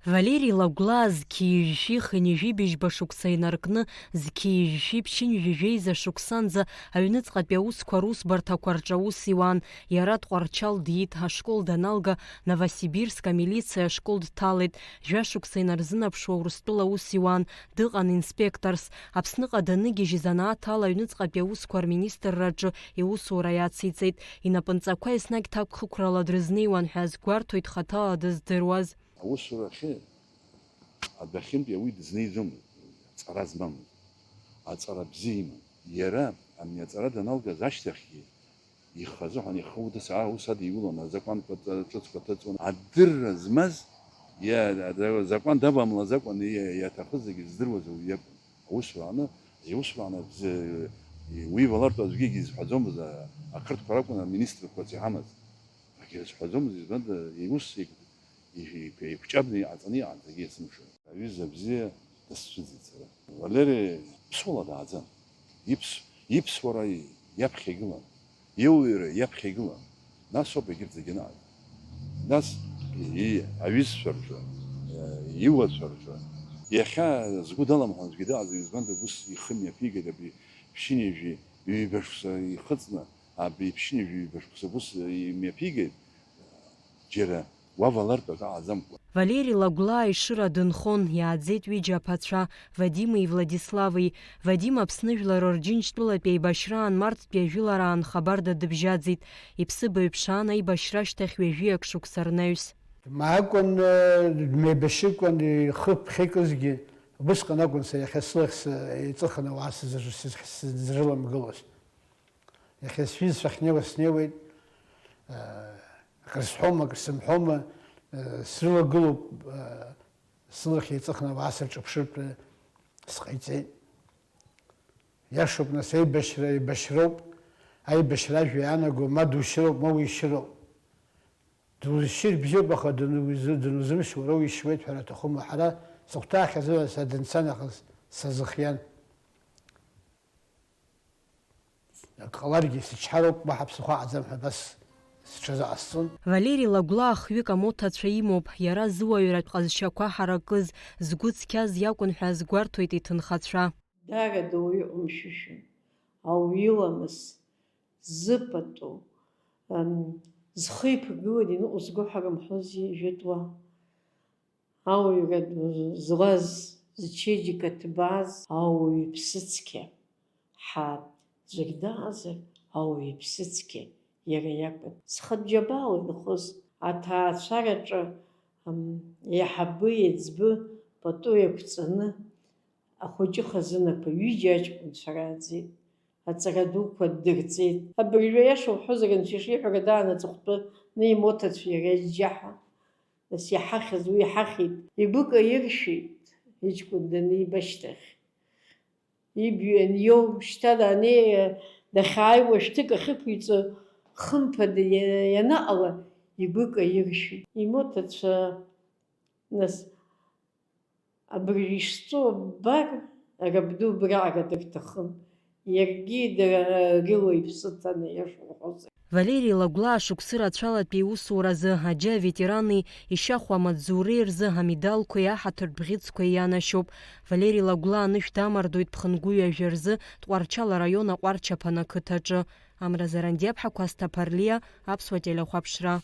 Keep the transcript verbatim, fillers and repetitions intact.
Валери Лагәлаа зқьи жәшәи хынҩажәи быжьба шықәса инаркны, зқьи жәшәи ԥшьынҩажәи жәеиза шықәсанӡа аҩныҵҟатәи аусқәа русбарҭақәа рҿы аус иуан. Иара Тҟәарчал диит, ашкол даналга, Новосибирск амилициа ашкол дҭалеит. Жәа шықәса инарзынаԥшуа Урыстәыла аус иуан, дыҟан инспекторс. Аԥсныҟа даныгьежь, изанааҭ ала аҩныҵҟатәи аусқәа рминистрраҿы иусура иациҵеит. Инапынҵақәа еснагь ҭакәхықәрала дрызнеиуан ҳәа азгәарҭоит хаҭала дыздыруаз. Аусурахьы адәахьынтәи ауаҩы дызнеиӡомызт, аҵара змамыз, аҵара бзиа иман. Иара ани аҵара даналгаз ашьҭахьгьы ихазы ҳәа ихы удыс аус адиулон, азакәанқәа ҭ-, ҿыцқәа ҭыҵуан. Адырра змаз, иа-, ада-, азакәан давамлаӡакәан иа-, иаҭахыз зегьы здыруаз ауаҩ иакәын. Аусурааны, иусурааны бз-, уи ивалартә аӡәгьы егьизҳәаӡомызт, а-, ақырҭқәа ракәын аминистрқәа иҳамаз. Акгьы рызҳәаӡомызт, избанда, иус еиқә-, еиқә-, еиқәҿиабны иҟаҵаны иҟан зегьы есымша. Аҩыза бзиа дысцәыӡит сара. Валери ԥсуала дааӡан. Иԥс-, иԥсуара иаԥхьа игылан. Иуаҩра иаԥхьа игылан. Нас ауп егьырҭ зегьы анаҟаз. Нас и-, аҩызцәа рҿы, э, иуацәа рҿы. Иахьа згәы даламҳан аӡәгьы дыҟаӡам, избанда ус ихы мҩаԥигеит абри ԥшьынҩажәи ҩба шықәса ихыҵны, абри ԥшьынҩажәи ҩба шықәса ус имҩаԥигеит, џьара уавалартә акы ааӡамкәа. Валери Лагәлаа Ешыра дынхон, иааӡеит ҩыџьа аԥацәа, Вадими Владислави. Вадим Аԥсны жәлар Рџьынџьтәылатә еибашьраан марттәи ажәылараан хабарда дыбжьаӡит. Иԥсыбаҩ ԥшаан аибашьра ашьҭахь ҩажәиак шықәса рнаҩс. Дмаакәан, дмеибашьыкәан, ихы ԥхьакызгьы, убысҟан акәын сара иахьа сылахь еиҵыхны ауаа сызрыламгылоз. Иахьа сҩызцәа ахьнеиуа снеиуеит, акры сҳәома, акры сымҳәома, срылагылоуп, сылахь еиҵыхны ауаа сырҿыԥшыртә сҟаиҵеит. Иашоуп, нас, аибашьра еибашьроуп, аибашьра ажәа иаанаго ма душьыроуп, ма уишьыроуп. Дузшьыр бзиоуп, аха данузы-, данузымшь уара уишьуеит ҳәа аҭахума? Ҳара сыхәҭаахьазы ҳәа са дынца нахыс сазыхиан. Ак ҟаларгьы сычҳароуп, уаҳа ԥсыхәа аҟаӡам ҳәа абас сҽазыҟасҵон. Валери Лагәлаа хҩык амоҭацәа имоуп, иара зыуаҩратә ҟазшьақәа ҳаракыз, згәы цқьаз иакәын ҳәа азгәарҭоит иҭынхацәа. Дара доуаҩы ҟәымшәышәын, ауаҩы иламыс зыпату, ам, зхы иԥыргыланы иныҟәызго ҳәа рымҳәози жәытәла. Ауаҩра ду злаз, зчеиџьыка ҭбааз ауаҩ иԥсыцқьа, ҳа, ӡәыр даазар, ауаҩ иԥсыцқьа иара иакәын. Зхатә џьабаала инхоз аҭаацәараҿы, ам, еиҳабы еиҵбы пату иақәҵаны, ахәыҷы хазынақәа ҩыџьа аҷкәынцәа рааӡеит, аҵара дуқәа ддырҵеит. Абыржәы, аиаша уҳәозар, анцәа ишиҳәара, даан аҵыхәтәаны имоҭацәа иара иџьаҳәа. Нас иҳахьыз уи иҳахьит, игәы каиршәит, иҷкәын даниба ашьҭахь. Ибҩа аниоу, шьҭа даннеи, дахьааиуа шәҭык ахьықәиҵо, хымԥада иа-, ианаҟала, игәы каиршәит. Имоҭацәа, нас, абыржәы ишҵәо ббар, рабду убраҟара дырҭахын. Иаргьы дара рыла иԥсы ҭаны, иашоу уҳәозар. Валери Лагәлаа шықәсы рацәалатәи иусуразы аџьа аветерани Ишьахә Амаӡуреи рзы амедалқәеи аҳаҭыртә бӷьыцқәеи ианашьоуп. Валери Лагәлаа анышә дамардоит ԥхынгәыҩ ажәа рзы Тҟәарчал араион Аҟәарчаԥан ақыҭаҿы. Амра Зарандиаԥҳа, Кәасҭа Ԥарлиа, Аԥсуа телехәаԥшра.